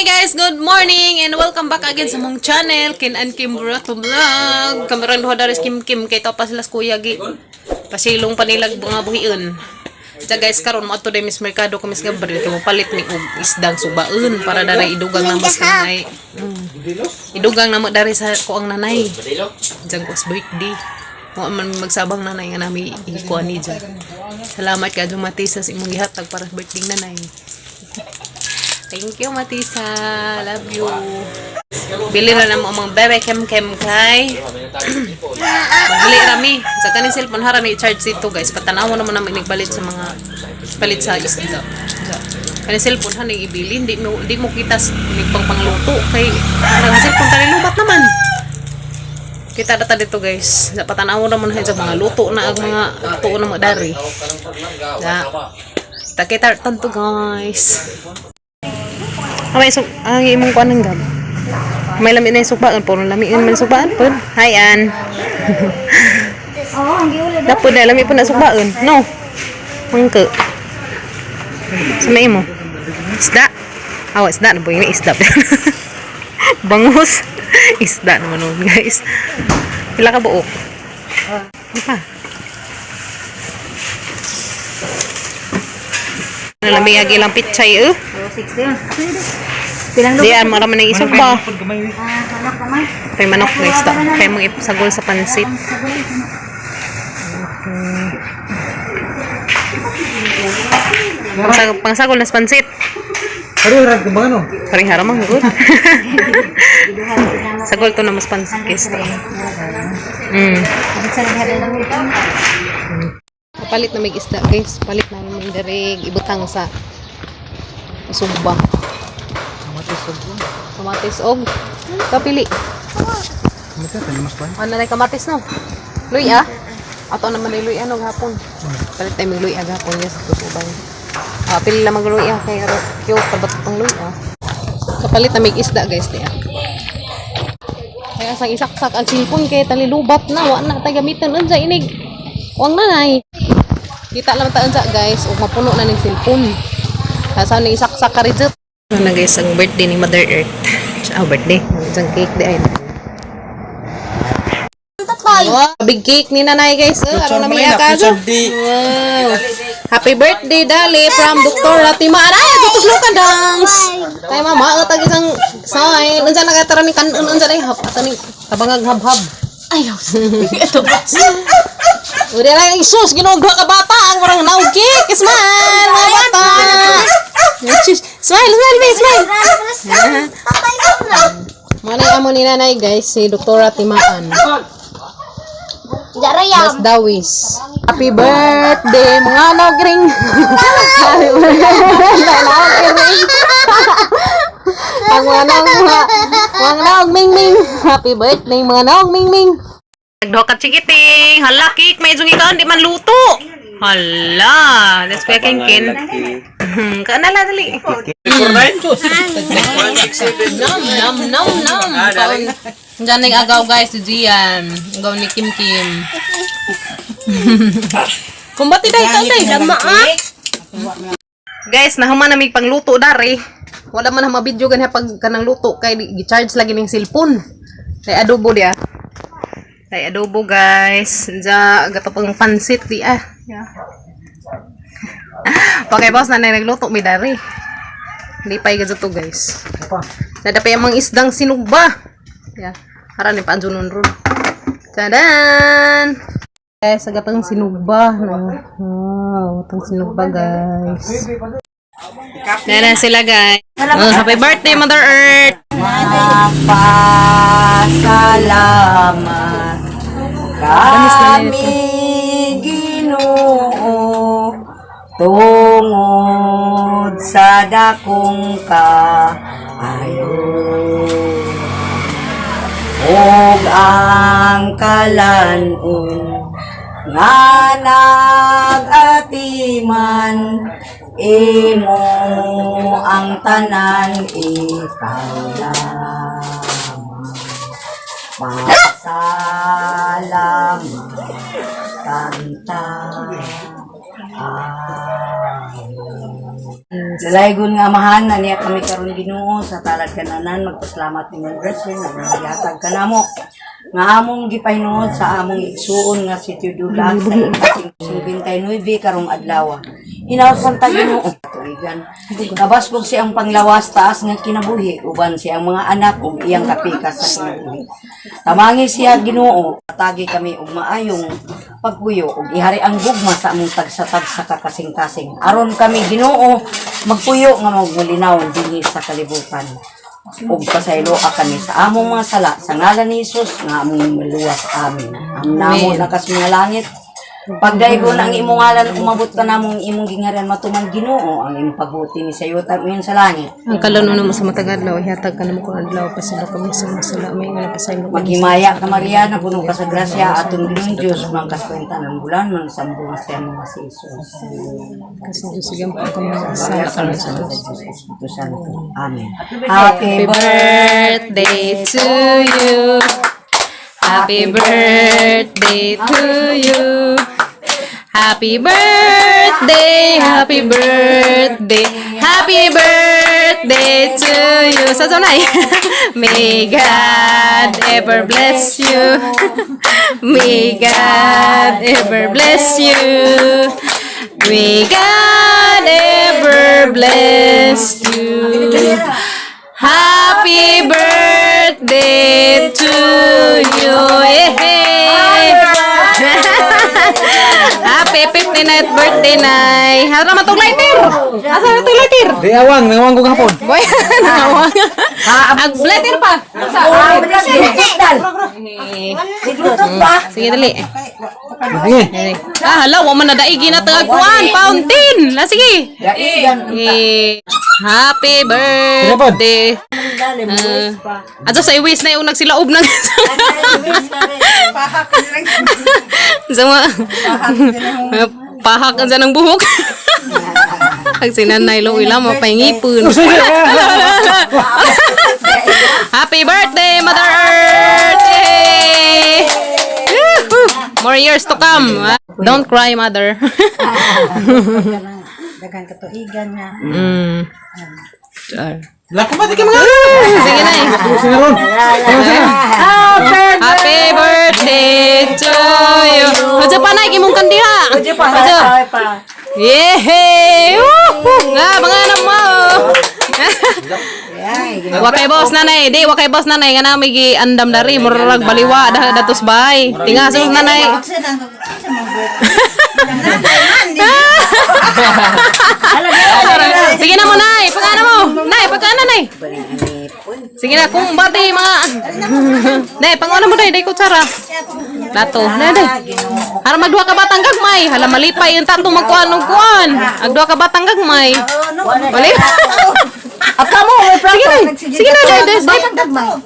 Hi guys, good morning and welcome back again sa mong channel, Kin and Kim Burato Vlog. Kameran duha daris Kim Kim kay pa sila sa kuya gi. Pasilong panilag mga buhion. Sa guys, karon mo ato Miss Mercado ko Miss Gabriel kay palit ni og isdang subaon para dara idugang na mas nanay. Idugang na mo dari sa ko ang nanay. Diyan ko sa birthday. Mo man magsabang nanay nga nami ikuan ni dyan. Salamat ka Matisa sa imong gihatag para sa birthday nanay. Thank you, Matisa. Love you. Bili ra na mo ang mga bebe kem kem kay. Magbili rami. Sa kaning cellphone hara ni charge dito, guys. Patanaw naman naman nagbalit sa mga palit sa isda. Kaning cellphone ha ni ibili, hindi mo kita ni pang pangluto kay ang cellphone tani lubat naman. Kita data dito, guys. Sa patanaw naman sa mga luto na ang mga tuo na mga dari. Ya. Kita kita tanto, guys. Amay so ang imong kuan ng gab. May lami na yung sugbaan po. Lami man sugbaan po. Hi, Ann. Dapat na lami po na sugbaan. No. Mangke. Sa may mo. Isda. Awa, isda na po yun. Isda. Bangus. Isda naman nun, guys. Pila ka buok? Ano pa? Lami ag ilang pichay eh. 60. Di an mga raman ng isugba. Manok kamay. Kay manok, guys. Ta. Kay mong ipasagol sa pansit. Pangsagol na sa pansit. Pareho ra ka ba ano? Parang haramang good. Sagol to na mas pansit guys. To. Palit na may isda, guys. Palit na may direg ibutang sa sugba. Kamatis og. Kamatis og kapili. Kamatis tayo mas pan. Ano na kamatis no? Luya? Ato naman ay luya no hapon. Palit tayo may luya gahapon yes to subay. Ah, pili lang magluya kay aro cute tabat tong luya. Kapalit na may isda, guys, diya. Kaya sang isaksak ang cellphone kay talilubat na wa na tay gamiton unsa inig. Wang nanay. Kita lang ta unsa, guys, ug mapuno na ning cellphone. Asa ni isaksak ka rin. Ano na guys, ang birthday ni Mother Earth. Ah, birthday. Isang cake di ay. Wow, big cake ni nanay, guys. Oh, aron na may akaso. Wow. Happy birthday, Dali, from Dr. Ratima. Aray, tutuslukan dance. Kay mama, tag isang sign. Unsa na katara ni kanon unsa na hap ato ni tabangag habhab. Ayaw. Ito ba? Uri lang sus, Ginoo duha ka bata ang warang naog cake. Smile, mga bata. Smile, smile, babe, smile. Mga amo ni nanay, guys, si Dr. Timaan. Mas Dawis. Happy birthday, mga nogring. Happy birthday, nogring. Ang mga naog, mga naog, ming ming. Happy birthday, mga naog, ming ming. Nagdoka ka chikiting. Hala, cake. May isong ikaw, hindi man luto. Hala. Let's go, kin kin. Kaan na lang, dali. Nom, nom, nom, nom. Kaon. Diyan ang agaw, guys, si Gian. Agaw ni Kim Kim. Kumbati tayo, ikaw tayo. Dama, ah. Guys, nahuman na may pangluto dari. Wala man na mabidyo ganyan pag kanang luto kay gi-charge lagi ning cellphone. Kay adobo dia. Kay adobo, guys. Diya gato pang pansit di ah. Yeah. Pakay boss na nagluto mi dari. Hindi pa to, guys. Sada pa yung mga isdang sinugba. Yeah. Hara ni paanjunon ron. Tadan! Guys, sa gatang sinugba. Wow, gatang sinugba, guys. Yan na sila, guys. Oh, happy birthday, Mother Earth! Pasalamat kami, Ginoo, tungod sa dakong kaayo ug ang kalan-on nga nag-atiman imo ang tanan, ikaw lamang. Pasalamat kanta. Dalaygon nga Amahan, na niya kami karon Ginoo sa talad kananan, magpasalamat ninyo blessing nga gihatag kanamo. Nga among gipahinuod sa among igsuon nga si Teodula sa 59 karong adlaw. Hinawsan ta, Ginoo tuigan. Kabasbog siyang panglawas, taas nga kinabuhi uban siyang mga anak ug iyang kapikas sa kinabuhi. Tamangi siya, Ginoo, tagi kami og maayong pagpuyo ug ihari ang gugma sa among tagsa-tagsa ka kasing-kasing. Aron kami, Ginoo, magpuyo nga magmulinaw dinhi sa kalibutan. Ug pasayloa kami sa among mga sala sa ngalan ni Jesus nga among maluwas. Amen. Ang namo Amen. nakas mga langit. Pagdaygon ang imong ngalan, umabot ka namong imong gingharian, matuman, Ginoo, ang imong pagbuti ni sa yuta ngayon sa langit. Ang kaluno mo sa matag adlaw, ihatag ka namo kung adlaw, pasaylo kami sa mga sala, may nga pasaylo kami. Maghimaya ka, Maria, napuno ka sa grasya, atong Ginoong Diyos, mangkaskwenta ng bulan, mang sambong siya mga si Jesus. Kasi Diyos sige po kami mga sala kami sa Diyos. Espiritu Santo. Amen. Happy Happy birthday to you. Happy birthday to you. Happy birthday, happy birthday, happy birthday to you. Sa tunay. May God ever bless you. May God ever bless you. May God ever bless you. Happy birthday to you. Hey! Happy 59th birthday, Nay. Hara man tong lighter. Asa na tong lighter? Di awang, nangawang ko gahapon. Boy, nangawang. Ag lighter pa. Asa? Eh, sige, dali. Sige. Dali. Ah, hala, wa man na daigi na tagakuan, fountain. La sige. Daigan. Eh, happy birthday. Ato sa iwis na yung nagsilaob ng sa mga pahak ang ng buhok. Ang sinanay lo ila mapahingipon. Happy birthday, Mother Earth! Yay! Woohoo! More years to come. Don't cry, Mother. Dagan katuigan nga. Char. Lako ba di ka mga? Sige na eh. Sige ron. Happy birthday to you. Hadyo pa na, imong kandiha. Pwede pa, Hadyo. pa. Yehey! Woohoo! Nga, mga anak mo. Wakay boss nanay, di wakay boss nanay nga nami gi andam dari murag baliwa dah datos bay. Tinga sulod nanay. Sige na mo nay, pagkana mo. Nay, pagkana nay. Sige na kung bati mga. Nay, panguna mo day, day kutsara. Plato. Nay, day. Hara magduha ka batang gagmay. Hala malipay yung tanto magkuan og kuan. Agduha ka batang gagmay. Mali. At kamo, may plato. Sige na. Sige na, day, day.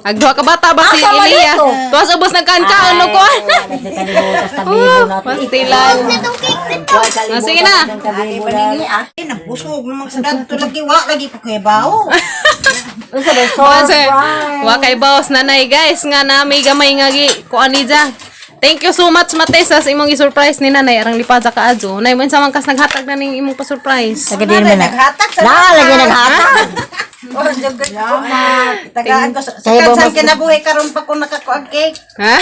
Agduha ka bata ba si Elia? Tuwas ubos nagkaan-kaan og kuan. Oh, pastilan. Ah, sige na. Ay, nabusog naman sa dadto lagi. Wa lagi pa kuya bao. Kasi, wa kay boss nanay guys nga nami gamay nga gi kuan ni dya. Thank you so much mate sa imong gi-surprise ni nanay arang lipa sa kaadyo. Nay mo sa man kas naghatag na ning imong pa-surprise. Lagi din naghatag sa Na, lagi naghatag. Oh, salamat. Tagaan ko sa sa kinabuhi karon pa ko nakakuag cake. Ha?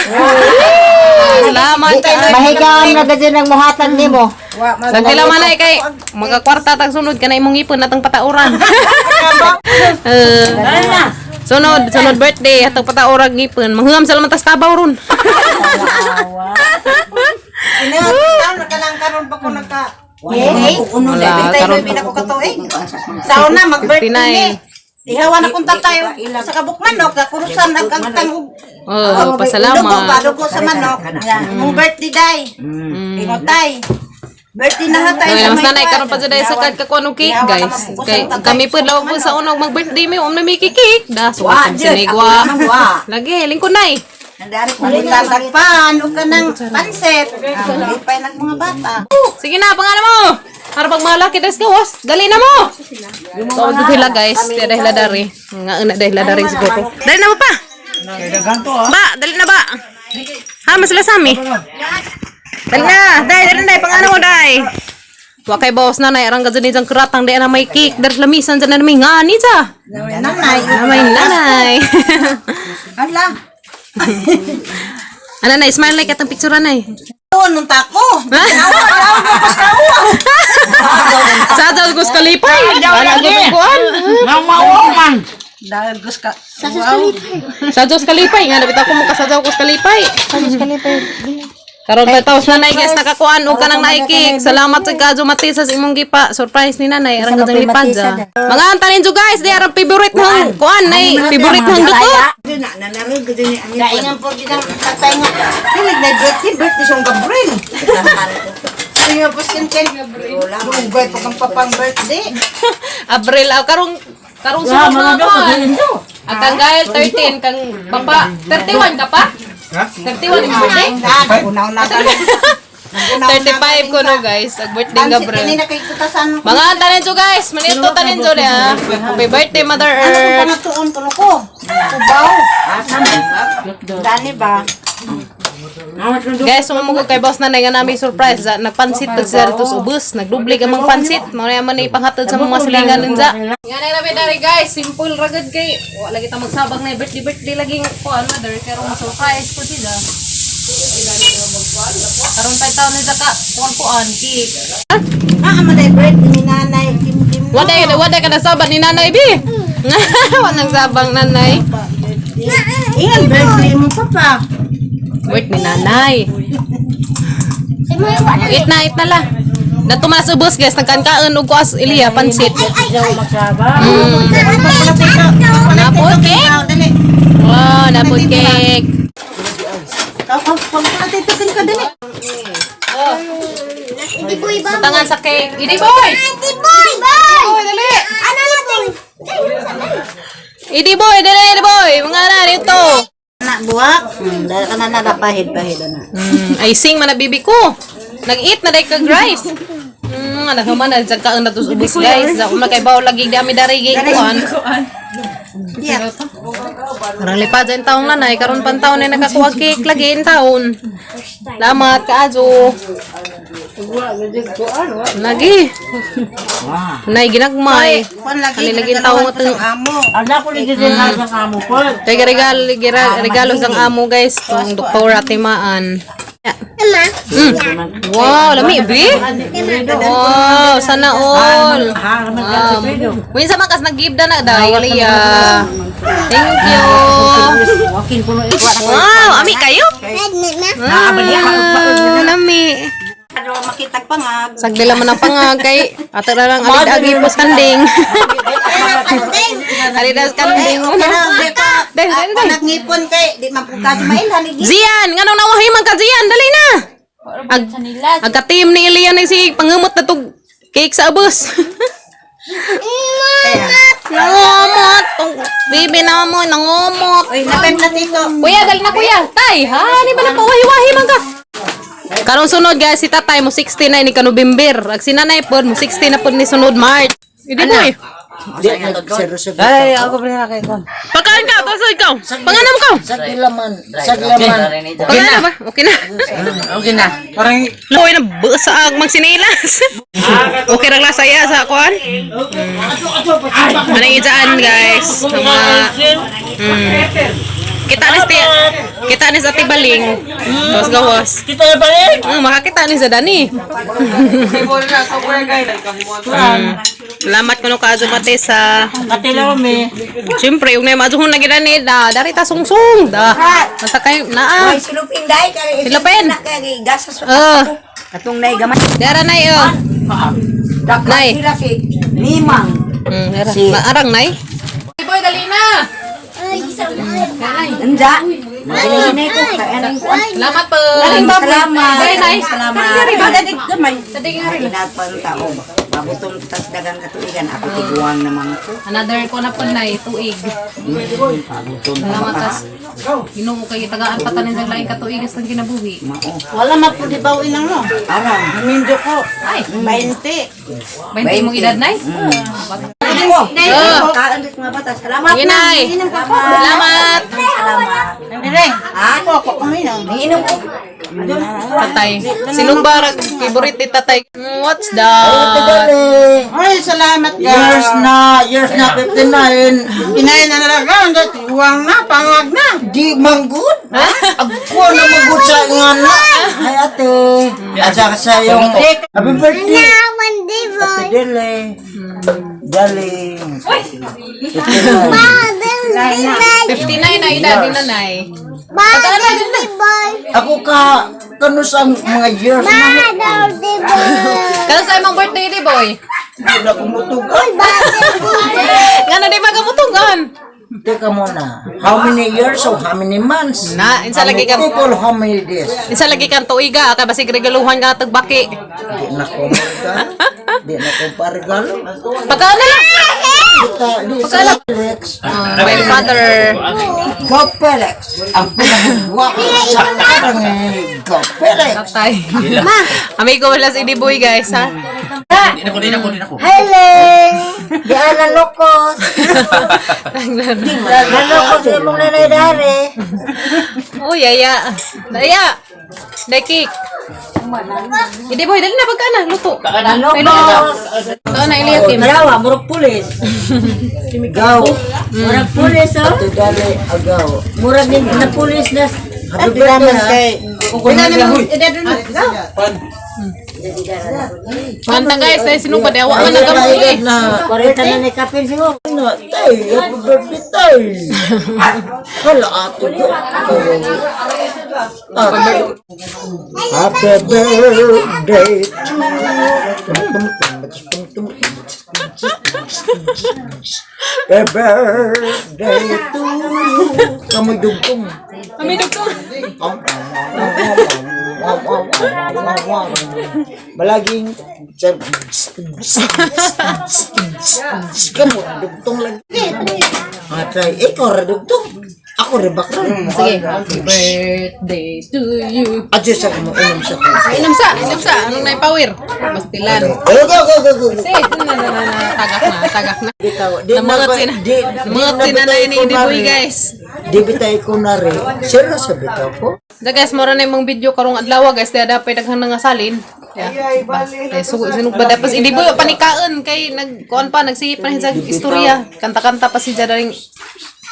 Salamat kay Mahigam na gadyo ng muhatag nimo. Wa man. Sa kila manay kay magakwarta tag sunod kanay imong ipon natang patauran. Eh, sunod, sunod birthday atang pataurag ngipon. Mangham sa laman tas tabaw ron. Inaw na kalang karon pa ko naka cake. Wala, karon karon ko katuig. Sa una mag-birthday ni. 59. Ihawa na kung tatay sa kabuk manok, kakurusan ang kantang og Oh, Dugo ba, pasalamat. dugo sa manok. Mong birthday day. Ingo tay. Birthday na ha tayo Ay, sa mas may nanay kwan. karon pa jud sa kad kakuan og cake guys. Kay kami pud law po sa unong mag-birthday mi um may cake. Da so Wa, kami jud, sinigwa. ako naman, wa. Lagi lingkod nay. Tatagpan o ka ng pansit. Ang lipay ng mga bata. Sige na, pangalan mo. Para pag malaki des gawas, dali na mo. So dahil guys, di dahil dari. Nga una dahil dari siguro. Dali na mo pa. Ba, dali na ba. Ha, mas sila sami. Dali na, dai, dali na, pangalan mo dai. Wa kay boss nanay arang gadyan ni keratang di na may cake. Dar lamisan dyan na may ngani ja. Nanay. Namay nanay. Ala. Ano nay, smile like atang picture nay. Tuon nung tako. Sa daw ko sa kalipay. Wala ko sa kuan. Dahil gusto ka. Wow. Sa daw sa kalipay nga nabitaw ko mo ka sa daw ko sa kalipay. Karon pa taos nanay guys nakakuan og kanang naay cake. Salamat sa kadyo Matisa sa imong gipa surprise ni nanay arang gadyang lipad ja. Mga antanin jo guys, di arang favorite mong kuan nay, favorite mong duko. Kaingan po din ang tatay nga. Hilig na birthday, birthday siyang Gabriel. Sige po sin ken. Dugay pa kang papang birthday. Abril aw karong karong sunod na kuan. Ang kang Gael 13 kang papa 31 ka pa? 31 yung birthday? Una-una ka. 35 ko no guys, ag birthday Gabriel. Kini na kay kutasan. Mga tanin jo guys, manito tanin jo niya. Happy birthday Mother Ano kung Earth. pangatuon ko ko? Kubaw. Dani ba? Guys, sumamugod kay boss nanay nga namin surprise. Nagpansit pag sila dito sa ubos. Nagdublig ang mga pansit. Mao na man ipanghatod sa mga silingan ninja. Nga na namin dari guys, simple ra gud kay wa lagi ta magsabag na birthday birthday laging kuan mother pero ma-surprise ko sila. Karon pa taon ni ka kuan kuan cake. Ah, amaday birthday ni nanay. Kim Kim. Wala wala ka nasabang ni nanay bi. Walang sabang nanay. Ingan birthday mo papa. Wait ni nanay. Eat na la. Natumas ubos guys, nagkankaan og kuas Ilya pansit. Napod cake? Dali. Wow, napod cake. Pagpalatitin ka dali. Hindi boy ba? Tangan sa cake. Idi boy. Hindi boy! Boy! Boy, dali. Ano natin? Idi boy, dali, idi boy. Mga na dito. Na buwak. Dahil ka na narapahid-pahid na. Icing man na bibi ko. Nag-eat na day kag rice. Anak man na kaon na to sa ubos guys. Ako makaibaw lagi di ami dari gi kuan. Yeah. Karang lipad sa taong nanay, karon pan taon na nakakuha cake lagi in taon. Salamat kaajo. Nagi. Nay ginagmay. Kung lagi Kani lagi taong nagkaroon ito. sa amo. Teka regalo regalo sang amo guys, tong doktor Atimaan. Wow, lami bi. Wow, sana all. Wow. Winsa man kas nag-give na na dai Lia. Thank you. Wow, ami kayo? Ah, lami. Ano makitag pangag. Sagdi lang man ang pangag kay ato na lang alid agi pos kanding. Alid agi kanding. Okay na, di pa. Dai, dai, dai. Anak ngipon kay di man po ka mailhan igi. Zian, nganong nawahi man ka Zian, dali na. Ag agka-team ni Elian nang si pangamot na tog cake sa abos. Nangomot. Bibi na mo, nangomot. Oy, napem na tito. Kuya, dali na kuya. Tay, ha? Di ba na pawahi-wahi man ka? Karong sunod guys, si tatay mo 69 ni ka November. Ag si nanay pod mo 60 na pod ni sunod March. Hindi mo eh. Ay, ako pre na kay kon. Pagkain ka, tapos ikaw. Panganam ka. Saglaman. Saglaman. Panganam ba? Okay na. Okay na. Parang Loy na sa ag magsinilas. Okay ra lang saya sa kuan. Anong ijaan guys? Mga Kita ni si kita ni sa Tibaling. Gawas gawas. kita na balik. Makakita ni sa Dani. Salamat kuno ka mate sa Katila mi. Siyempre, yung na majuhon na gina ni da, dari ta sungsung da. Basta kayo naa. Ay, silupin dai kay Silupin. Kay gasa sa Oh, katong nay gamay. dara nay oh. Dakhan Nay. sila si Mimang. Dara. Maarang nay. Boy, dali na. Nanda. Hinay ko kay anang kuan. Salamat po. Salamat. Very nice. Salamat. Dali gamay. Hinagpan tao. Mabutom tas dagang katuigan ako tiguang naman ko. Another ko na po nay, tuig. Pagutom Salamat tas. Ginoo kay tagaan pa tanin sa laing katuig sa kinabuhi. Mao. Wala man po di bawin ang no. Arang. Mindo ko. Ay, 20. 20 mong edad nay? Ko. Kaan dit mga bata. Salamat. Sige, Nay. Salamat. Salamat. Salamat. Dire. Ha? Ako ko kami nang. Nanginom ko. Tatay. Sinugba favorite ni tatay? What's that? Ay, salamat ka. Years na, 59. Inay na nalaga, uwang na, pangag na. Di manggod. Ako na manggod sa nga na. Ay, ate. Asa ka sa iyong... Happy birthday. One day, boy. Ate Dele. Darling. 59 na edad ni nanay. Birthday boy. Ako ka, kanus ang mga years na. Birthday boy. Kano sa imong birthday di boy? Hindi na kumutugan. Ngano di magamutungan? Teka muna. How many years or how many months? Na, insa How lagi many ka- people, how many days? Isa lagi kang tuiga kay basig regaluhan ka tagbaki. Di na ko marga. Di na ko parigalo. Pagkaan na lang. Kita, di sa Felix. Oh, my father. Go Felix! Ang pinagwapo sa karang Go Felix! Tatay. Amigo wala si Diboy guys ha. Hello. Di ana lokos. Nalokos imong nanay dare. Oh, yaya. Daya. Dai cake. Hindi boy, dali na pagkaan na luto. Nalokos. Ito na Eliakim. Dalawa, murag pulis. Go! Murag pulis, oh. Ate Dali, agaw. Murag din na pulis na. Happy birthday ha! Manta guys, dahil sino ba dawa man nagamot eh. Na, 40 na ni Kapil siguro. na, tay, happy birthday tay! Hala, ate ko. Ate. Happy birthday to you. Happy birthday to you. Kamoy dugtong. Kami dugtong. Malaging kamu dugtong lagi. Atay, ikaw ra dugtong. Ako ra bakla. Sige. Happy birthday to you. Adyo sa mo inom sa ko. Inom sa, inom sa. Anong naipawir? Pastilan. Go go go go go. Sige, na na na na tagak na, tagak na. Bitaw, di na Namangat ba- sina. di Namangat di sina na bitay ini ko Diboy nari. guys. Di bitay ko nari. Seryoso bitaw ko. Da guys, mora na imong video karong adlaw guys, kaya dapat daghan nga salin. Yeah. Ay, so, sinug ba dapat hindi boy panikaon kay nagkuan pa nagsige pa sa istorya. Kanta-kanta pa si Jadaring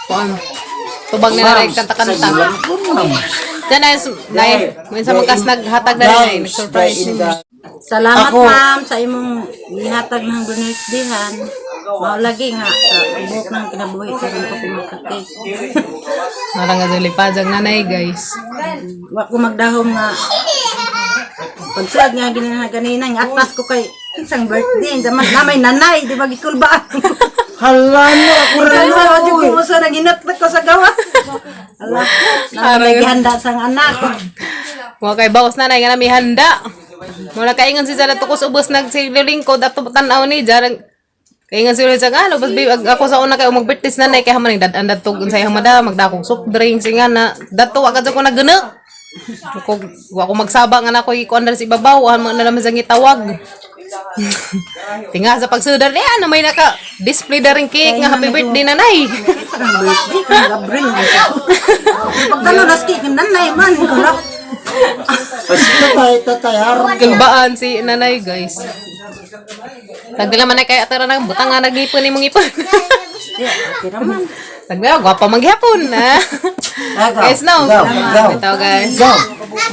kuan. Tubang nila rin kanta-kanta. Diyan ay, nay, minsan magkas naghatag na rin ay, nag-surprise. Salamat Ako. ma'am sa imong gihatag ng birthday-han. Mao lagi nga sa buok ng kinabuhi karon ko kumakake. Marang nga dali pa nanay guys. Wa ko magdahom nga pagsuad nga ganina ganina nga atpas ko kay isang birthday daman na may nanay di ba gikulbaan. Hala no, ako ra Kaya no. sa radyo ko mo sa naginatlag ko sa gawa. Ala, na gihanda sang anak. Mga kay bawas nanay nga nami handa. Muna kaingon si Zara tukos ubos nagsilingkod ato tan-aw ni Jara. Kaingon si Zara nga lubos babe ako sa una kay mag-birthday nanay kay haman dad andad tug unsay hamada magdakong soft drinks nga na dadto wa kadto ko nagana. Ko wa ko magsaba nga nako ikuan sa ibabaw an mo na naman sa gitawag. Tinga sa pagsudar niya na may naka display da rin cake nga happy birthday nanay. Isang birthday kang Gabriel. Pagdalo nas kay nanay man ko na. Tatay, tatay, harap. Kalbaan si nanay guys. Tagdala man na kay atara nang butang nga nagipon imong ipon. Tagdala gwapa maghapon na. Guys no. Go, go. Ito guys. Go.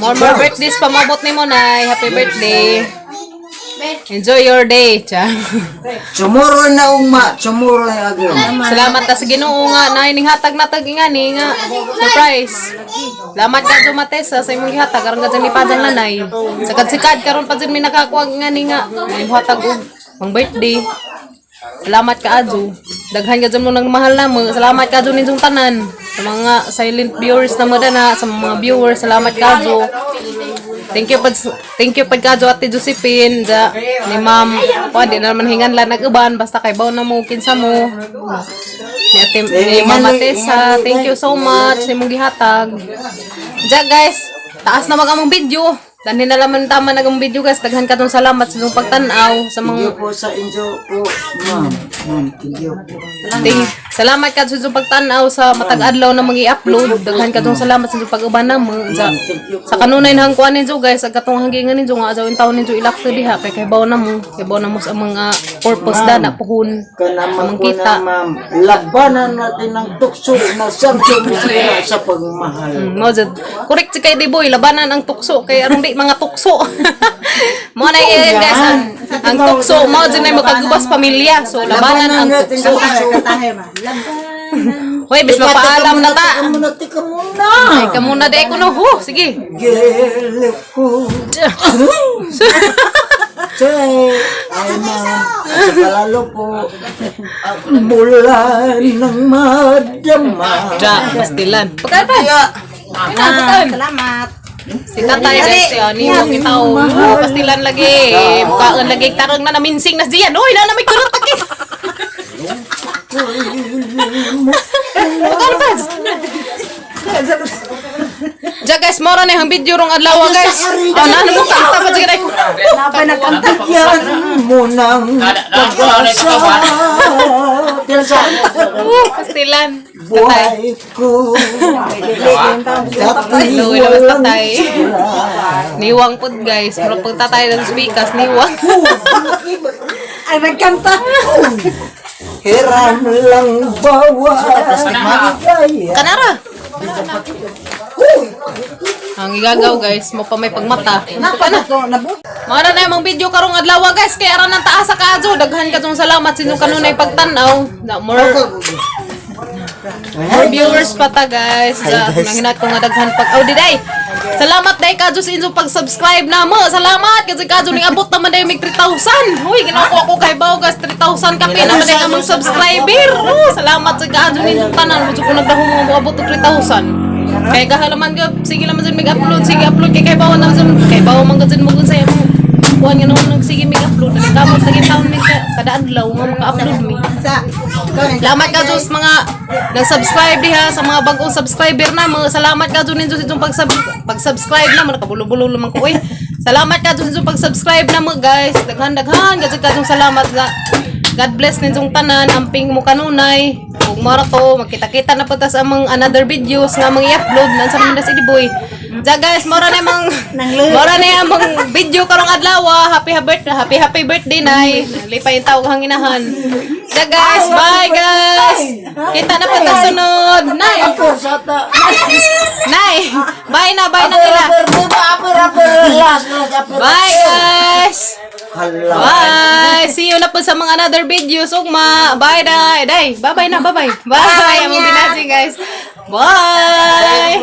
More more birthdays pamabot nimo nay. Happy birthday. Enjoy your day. Cha. Tomorrow na ugma, tomorrow na agyo. Salamat ta sa Ginoo nga nay ning hatag natag nga ni nga surprise. Salamat ka Dumatesa sa imong gihatag aron ka ni padang nanay. Sakad-sikad karon pa jud mi nakakuha nga ni nga may hatag og pang birthday. Salamat ka Adjo. Daghan ka jud mo nang mahal na mo. Salamat ka Adjo ninyong tanan. Sa mga silent viewers na mo na sa mga viewers, salamat ka Adjo. Thank you pad ka Adjo Ate Josephine da, ni Ma'am. Pa di na naman hingan lang nag-uban basta kay baw na mo kinsa mo. Ni Ate ni Mama Tessa, thank you so much sa imong gihatag. Ja guys, taas na mag among video. Dani na laman tama na ang video, guys. Daghan katong salamat sa inyong pagtan-aw sa Thank mga you po sa inyo po, ma'am. Ma'am, thank you po. Ting, salamat ka sa inyong pagtan-aw sa matag adlaw na mga i-upload. Daghan katong salamat sa inyong pag-uban namo. Sa, sa kanunay na hangkuan ninyo, guys, ag katong hanggingan ninyo nga ajaw taon ninyo ilakto diha kay kaybaw na mo. Kaybaw na mo sa mga purpose da na puhon. Kanamang Amang ko na, kita. ma'am. Labanan natin ang tukso na Samson Misira sa pagmamahal. Mo jud. Correct si kay Diboy, labanan ang tukso kay arong di mga tukso. Mo na yun, guys, ang tukso mo jud na makagubas pamilya. So labanan ang natin tukso. ang tukso. Katahe ma. Labanan. Hoy, bis mapaalam na ta. Tika muna, tika muna. Ay, kamo na di ko no. Huh, sige. Gele ko. Che, ay ma'am, at sa kalalo po, ang bulan ng madama. Ja, pastilan. Pagkaan pa. Ayun na, pagkaan. Salamat. Si tatay guys, si ani mo kitaw. Oh, pastilan lagi. Bukaan lagi tarong na naminsing na siya. Uy, na may kurot lagi. Pagkaan pa. Ja guys, mora na yung video rong adlaw, guys. Oh, na mo kanta pa jud ko. Napay nagkanta. Yan mo ng pag-asa. Tilsa, Oh, pastilan. Tatay. buhay ko. Dati Luwi na mas walang tatay. sira. Niwang pud, guys. Pero pag tatay ng speakers, niwang. Ay, nagkanta. Hiram lang bawat maligaya. Kanara. Ang igagaw, guys, mo pa may pagmata. Napay ko nabu. Mga na na yung video karong adlaw, guys, kay aron ang taas sa kaadyo. Daghan katong salamat sa inyong kanunay pagtan-aw. Na more viewers pa ta, guys. Sa nanghinat ko nga daghan pag oh diday. Salamat day kadyo sa inyong pag-subscribe na mo. Salamat kasi kadyo ning abot naman day mig 3,000. Uy, ginawa ko kay bawo, guys, 3,000 kape naman day among subscriber. Oh, salamat sa kadyo ninyong tanan. Mucho ko nagdahom nga moabot og 3,000. Kay gahalaman ka, sige naman dyan mag-upload, sige upload, kay bawa naman dyan, kay bawa man ka dyan mo kung sa'yo mo. Kuhan nga naman nag sige mag-upload, nagkamot lagi taon mig kada adlaw nga maka-upload mi. Sa. Salamat ka Diyos mga nag-subscribe diha sa mga bagong subscriber na. Mga salamat ka Diyos ninyo sa inyong pag-subscribe na. Mga nakabulo-bulo naman ko eh. Salamat ka Diyos sa inyong pag-subscribe na mga guys. Daghan daghan kasi ka Diyos salamat ga. God bless ninyong tanan amping mo kanunay. Ug mara to magkita-kita na po ta sa among another videos nga mga i-upload nan sa naman na si Diboy. Ja guys, mora na yung among video karong adlaw. Happy happy birthday, happy happy birthday nay. Lipay yung tawag hanginahan. Ja guys, bye guys. Kita na po ta sunod. Nay, Ako sa ta. nay. Bye na nila. Birthday ba? Apir, apir. Last, last, apir. Bye guys. Hala. Bye. See you na po sa mga another videos. Ugma. Bye day. Day. Bye-bye na. Bye-bye. Bye. Among binati, guys. Bye.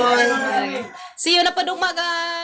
See you na po ugma, guys.